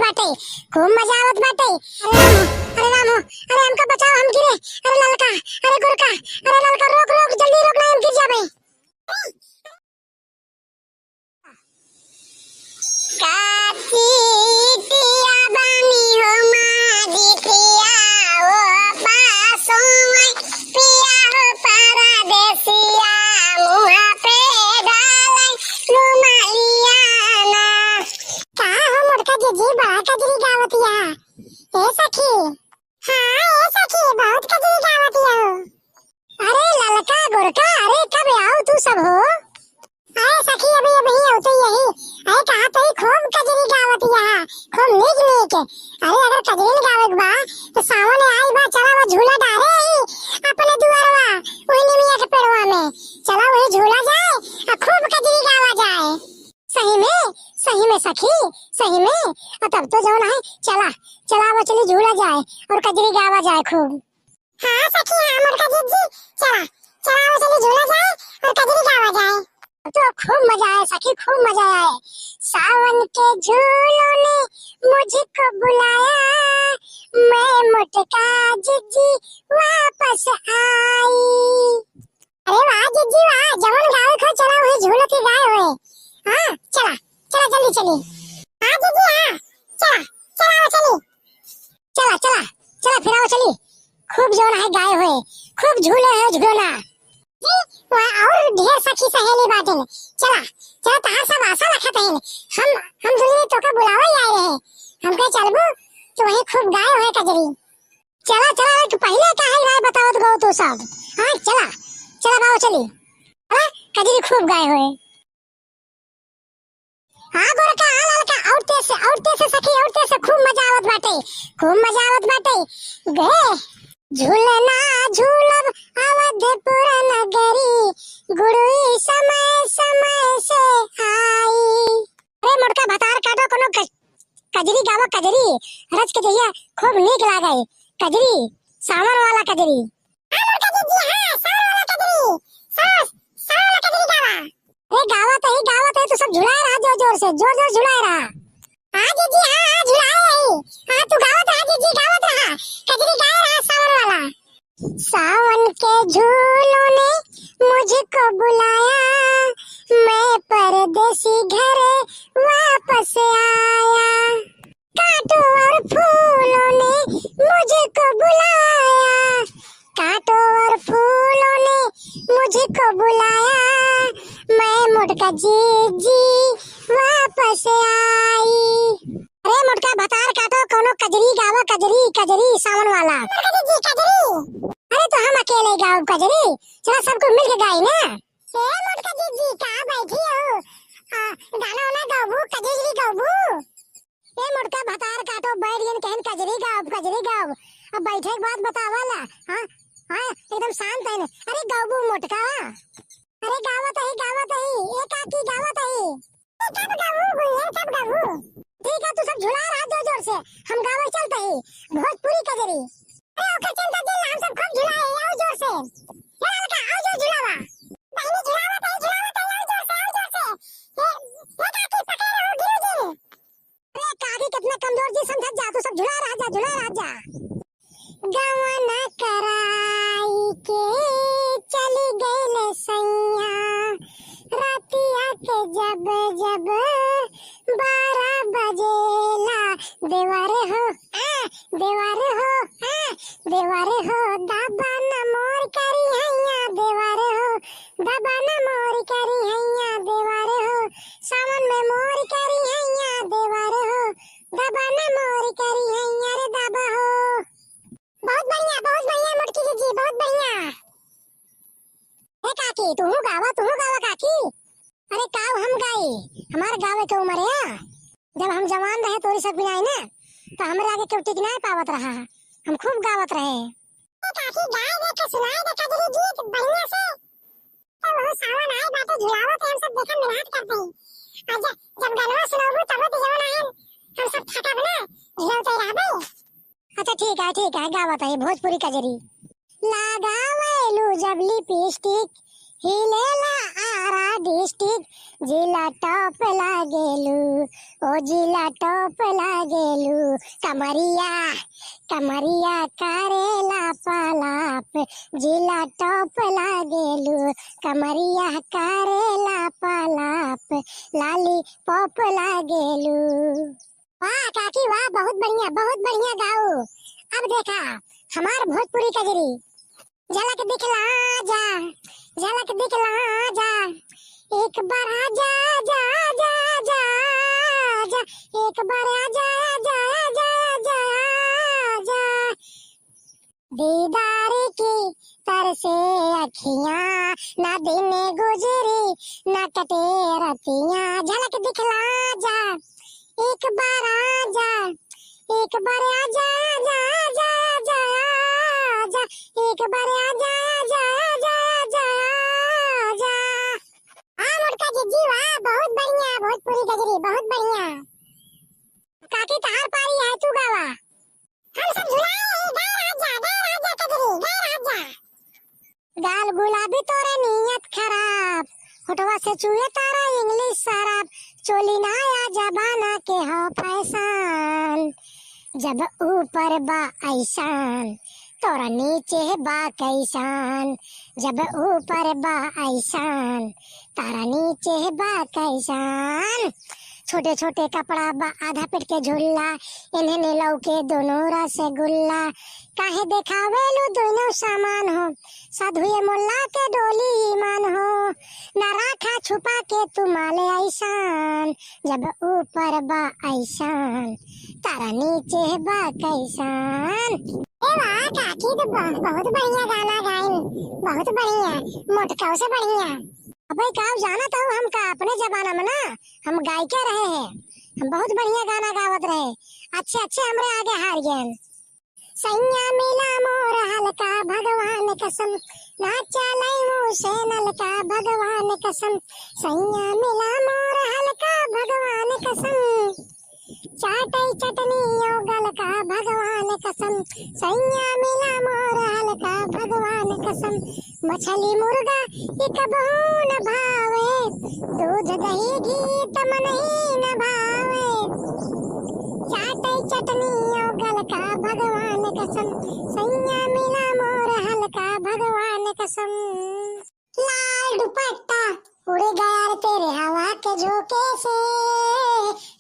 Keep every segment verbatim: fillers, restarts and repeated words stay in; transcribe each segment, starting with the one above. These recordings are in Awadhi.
बाटे, खूब मजा आवत बाटे। अरे राम हो, अरे राम हो, अरे हमका बचाओ, हम गिरे। अरे ललका, अरे गोरका, अरे ललका, रोक, रोक, जल्दी रोक, ना हम गिर जाबे। काची पिया बानी हो माजी पिया ओ पासों, पिया हो परदेसिया मुँह पे डाले रुमालिया ना। का हो मोटका जीजी, बड़ा कजरी गावतिया। ए सखी। हाँ, ए सखी, बहुत कजरी गावतिया हो। अरे ललका गोरका, अरे कब आओ तू सब हो? अरे सखी, अभी, अभी ही होते यही। अरे कहा तो ही खूब कजरी गावत यहाँ, खूब नीक नीक। अरे अगर कजरी न गावे के बा, तो सावन आई बा, चला वो झूला डारे ही अपने दुआरवा, वही निमिया के पेड़वा में। चला वही झूला जाए, आ खूब कजरी गावा जाए। सही में, सही में सखी, सही में। आ तब तो जौन है, चला, चला वो चली झूला जाए और कजरी गावा जाए खूब। हाँ सखी, हाँ मोटका जीजी, चला, चला वो चली झूला जाए और कजरी गावा जाए। अब तो खूब मजा आए सखी, खूब मजा आए। सावन के झूलों ने मुझको बुलाया, मैं मोटका जीजी वापस आई। अरे वाह जीजी वाह, जवन गावे खो चला वही झूलत ही गाए हुए। हाँ चला, चला जल्दी चली। हाँ जीजी हाँ, चला, चला वो चली। चला, चला, चला, फिराओ चली। खूब जौन है गाए हुए, खूब झूले है झूलना। जी, वहाँ और ढेर सखी सहेली बाटिन। चला, चला, तहार सब आशा रखत हइन। हम, हम दुल्हन तोका बुलावे ही आए रहे। हमके चलबू, तो वहीं खूब गाए हुए कजरी। चला, चला, लेकिन पहिले का है भाई बताओ तो गो तू सब। हाँ, चला, चला बाबू चली। चला, कजरी खूब गाए हुए। हाँ गोरका, हाँ ललका, और तेज से, और तेज से सखी, और तेज से, खूब मजा आवत बाटे, खूब मजा आवत बाटे। गे झूलना झूलब अवधपुर नगरी, गुड़ुई समय समय से आई। अरे मोटका भतार काटो कोनो क-, कजरी गावा कजरी, रच के जइया खूब नीक लागे। कजरी, सावन वाला कजरी। हाँ, मोटका जीजी, हाँ, सावन वाला कजरी। सावन, सावन वाला कजरी गावा। अरे गावत ही, गावत ही, तू सब झुलाए रहा जोर जोर से, जोर जोर झुलाए रहा। हाँ जीजी, हाँ, हाँ, झुलाए ही। हाँ, तू गावत रहा जीजी, गावत रहा। कजरी गाए रहा सावन वाला। सावन के झूलों ने मुझको बुलाया, मैं परदेसी घर वापस आया। कांटों और फूलों ने मुझको बुलाया, कांटों और फूलों ने मुझको बुलाया, मैं मोटका जीजी वापस आई। अरे मोटका भतार काटो, कोनो कजरी गावा, कजरी, कजरी, सावन वाला। मोटका जीजी, कजरी। अरे तो हम अकेले गाओ कजरी, चला सबको मिलके गाई ना। ए मोटका जीजी, का बैठी हो? आ, गाना वाना गाबू, कजरी गाबू? ए मोटका भतार काटो, बैठ गइन कहन कजरी गाओ, कजरी गाओ। अब बैठे के बात बतावा ला। हाँ, हाँ, एकदम शांत है ना। अरे गाबू मोटका। अरे गावत ही, गावत ही, ए काकी गावत ही। ए कब गाबू गुड़िया, कब गाबू? ठीक है, तू सब झुला रहा जोर जोर से, हम गावे चलते ही भोजपुरी कजरी। अरे ओकर चिंता दिल, हम सब खूब झुलाए, आओ जोर से। ए ललका, आओ जोर झुलावा। बहिनी झुलावत ही, झुलावत ही, आओ जोर से, आओ जोर से। ए, ए काकी पकड़े रहो, गिरो जिन। अरे काकी कितना कमजोर जी समझत जा, तू सब झुला रहा जा, झुला रहा जा। गवन कराई के चली गइल सैया, रतिया के जब जब बारह बजेला, देवर हो, आ, देवर हो, आ, देवर हो, दबन मोर करी हैया, देवर हो, दबन मोर करी हैया, देवर हो, सावन में मोर करी हैया, देवर हो, दबन मोर करी हैया रे दबा हो। बहुत बढ़िया, बहुत बढ़िया मोटकी जीजी, बहुत बढ़िया। ए काकी, तुहू गावा, तुहू गावा काकी। अरे काव हम गाई, हमार गावे के उम्र है। जब हम जवान रहे तोरी सब बिनाई ना, तो हमरे आगे केहू टिक नाय पावत रहा। हम खूब गावत रहे। ए काकी, गाय दे के सुनाई दे कजरी गीत बढ़िया से। तो वो सावन आए बाटे, झुलावत है, हम सब देखा मेहनत करते हैं। आ जा, जब गनवा सुनाबू तब तो जवन आए, हम सब थकब ना, झुलौते रहबे। अच्छा ठीक है, ठीक है, गावत है भोजपुरी कजरी। लगावेलू जब लिपस्टिक, हिलेला आरा डिस्ट्रिक्ट, जिला टॉप लागेलू, ओ जिला टॉप लागेलू। कमरिया, कमरिया करेला पलाप, जिला टॉप लागेलू। कमरिया करेला पलाप, लाली पॉप लागेलू। वाह काकी वाह, बहुत बढ़िया, बहुत बढ़िया गाऊ। अब देखा हमार भोजपुरी कजरी। झलक दिखला जा, झलक दिखला जा, एक बार आ जा, जा, जा, जा, जा, एक बार आ जा, जा, जा, जा, जा। दीदार की तरसे अखियाँ, ना दिन गुजरी, ना कटे रतियाँ। झलक दिखला जा, एक बार आ जा, एक बार आ जा, जा, जा, जा, आ जा, एक बार आ जा, जा, जा, जा, आ जा। हाँ, मोटका जिज्जी, वाह, बहुत बढ़िया, भोजपुरी गजरी, बहुत बढ़िया। काकी, तहार पारी है, तू गावा। हम सब झुलाए, गाए राजा, गाए राजा कजरी, गाए राजा। गाल गुलाबी तोरे नियत खराब, होठवा से चुए तारा इंग्लिश शराब, चोली नया जमाना के हो फैशन, जब ऊपर बा ऐसान, तोरा नीचे बा कैसान, जब ऊपर बा ऐसान, तारा नीचे बा कैसान। छोटे छोटे कपड़ा बा, आधा पेट के झुल्ला, इन्हें ने लौके दोनों रसगुल्ला। काहे देखावेलू दोनों सामान हो, साधुए मोल्ला के डोली ईमान हो। ना राखा छुपा के तू माले ऐसान, जब ऊपर बा ऐसान, तारा नीचे बा कैसान। ए वाह काकी, तो बहुत, बहुत बढ़िया गाना गाइन, बहुत बढ़िया, मोटकाऊ से बढ़िया। अबे काऊ जानत हऊ हम का, अपने जमाना में ना हम गायिका रहे हैं, हम बहुत बढ़िया गाना गावत रहे। अच्छे अच्छे हमरे आगे हार गए। सैया मिला मोर हल्का भगवान कसम, ना चलई मुँह से नलका भगवान कसम। सैया मिला मोर हल्का भगवान कसम, चाटई चटनी औ गलका भगवान कसम। सैया मिला मोर हल्का भगवान कसम, मछली मुर्गा ये कबहू न भावे, दूध दही घी त मनही न भावे। चाटई चटनी औ गलका भगवान कसम, सैया मिला मोर हल्का भगवान कसम। लाल दुपट्टा उड़ गया रे तेरे हवा के झोंके से,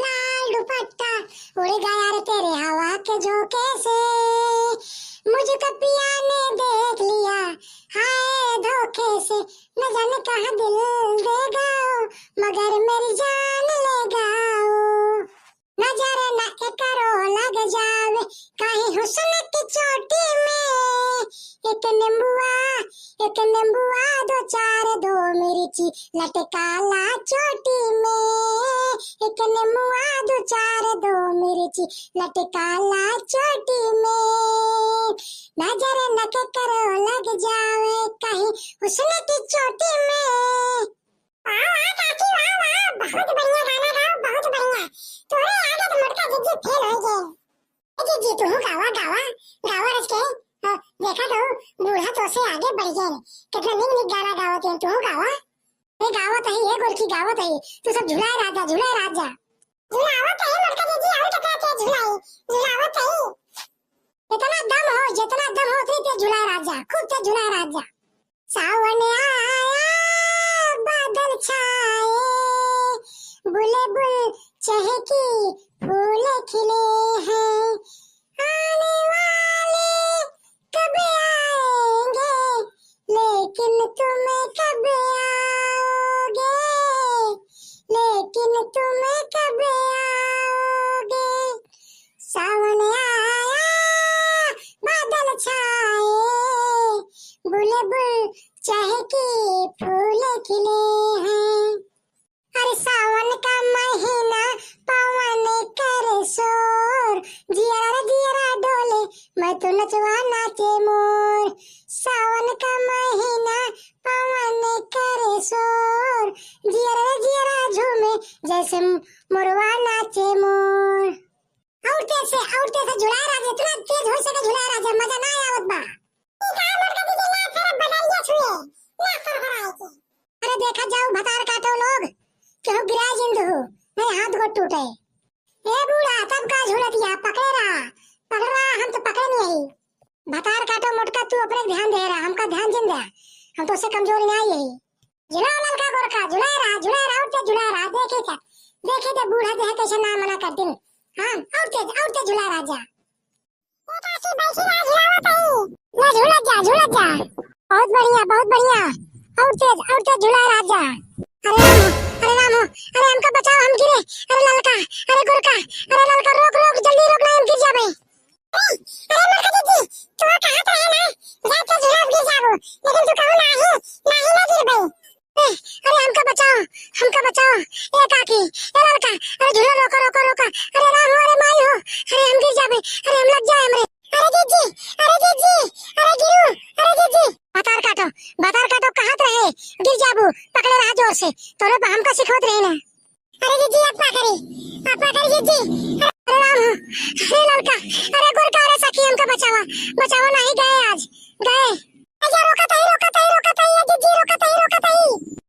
लाल दुपट्टा उड़ गया रे तेरे हवा के झोंके से। मुझको पिया ने देख लिया हाय धोखे से, न जाने कहाँ दिल दे गया ओ, मगर मेरी जान ले गया ओ। नजर न एकरो लग जावे, कहीं हुस्न की चोटी में। एक नींबुआ, एक नींबुआ, दो चार, दो मिर्ची लटका ला चोटी में। एक नींबुआ, दो चार, दो मिर्ची लटका ला चोटी में। नजर न एकरो लग जावे, कहीं हुस्न की चोटी में। वाह, वाह, काकी, वाह, वाह, बहुत बढ़िया गाना गाओ, बहुत बढ़िया। तोरे आगे तो मोटका जिज्जी फेल हो गए। ए जिज्जी, तू गावा, गावा, गावा रच के। हाँ, देखा तो, बूढ़ा तो से आगे बढ़ गए। कितना निक निक गाना गावत है, तू गावा। ए गावत है, ए गोरकी गावत है, तू सब झुलाए राजा, झुलाए राजा। झुलावत है मोटका जिज्जी, और कितना तेज झुलाई, झुलावत है। जितना दम हो, जितना दम हो, उतनी तेज झुलाए राजा, खूब तेज झुलाए राजा। सावन आया, बादल छाए, बुलबुल चहकी, फूल खिले हैं। आने वाले कब आएंगे, लेकिन तुम कब आओगे, लेकिन तुम कब आओगे। सावन आया, बादल छाए, बुलबुल चहके, फूल खिले हैं। अरे सावन का महीना, पवन करे शोर, जियरा रे जियरा डोले, मैं तो नचवा नाचे मोर। सावन का महीना, पवन करे शोर, जियरा रे जियरा झूमे, जैसे मोरवा नाचे मोर। और तेज से, और तेज से झुलाए राजा, इतना तेज हो सके झुलाए राजा, मजा ना आवत बा। ई का मोर का दीदी ना, फिर बदरिया छुए। ना सरहराए के। अरे देखा जाऊ भतार काटो लोग, केहू गिराए जिन देहु, नहीं हाथ गोड़ टूटे। ए बूढ़ा, तब का झूलत या? पकड़े रहा, पकड़े रहा, हम तो पकड़े नहीं है। भतार काटो मोटका, तू अपने ध्यान दे रहा, हमका ध्यान जिन दे, हम तो से कमजोरी ना आई है। झुलाओ ललका गोरका, झुलाए रहा, झुलाए रहा, और तेज झुलाए रहा, देखे थे, देखे थे बूढ़ा देह कैसे ना मना कर दिन। हाँ, और तेज, और तेज झुलाए रहा जा। ए काकी, बैठी रहा, झुलावत हई। ले झूलत जा, झूलत जा। बहुत बढ़िया, बहुत बढ़िया। और तेज, और तेज झुलाए रहा जा। अरे राम हो, अरे राम हो, अरे हमका बचाओ, हम गिरे। अरे ललका, अरे गोरका, अरे ललका, रोक, रोक, जल्दी रोक, नहीं हम गिर जाबे। अरे, अरे मोटका जीजी, तू कहा तो है ना, जाके झूला गिर जाबो, लेकिन तू कहू नाही, नाही ना गिरबे। ए, अरे हमका बचाओ, हमका बचाओ। ए काकी, ए ललका, अरे झूला रोको, रोको, रोको। अरे राम हो, अरे माई हो, अरे हम गिर जाबे, अरे हम लग जाए हमरे। अरे जीजी, अरे जीजी, अरे गिरू, अरे जीजी। भतार काटो, भतार काटो, कहात रहे, गिर जाबू, पकड़े रहा जोर से, तोरे हमका सिखवत रही ना। अरे जीजी, अब का करी, अब का करी जीजी? अरे राम हो, अरे ललका, अरे गोरका, अरे सखी, हमका बचावा, बचावा, नहीं गए आज, गए। अरे रोकत हई, रोकत हई, रोकत हई, ए जीजी, रोकत हई, रोकत हई।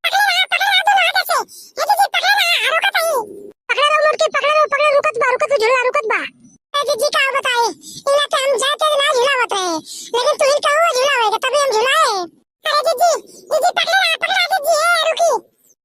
पकड़े रहा, पकड़े रहा दोनों हाथ से। ए जीजी, पकड़े रहा, रोकत हई। पकड़े रहो मोटकी, पकड़े रहो, पकड़े, रुकत बा, रुकत बा, झूला रुकत बा। ए जीजी, का बताई, इला के हम जाते ना झुलावत रहे, लेकिन तू ही का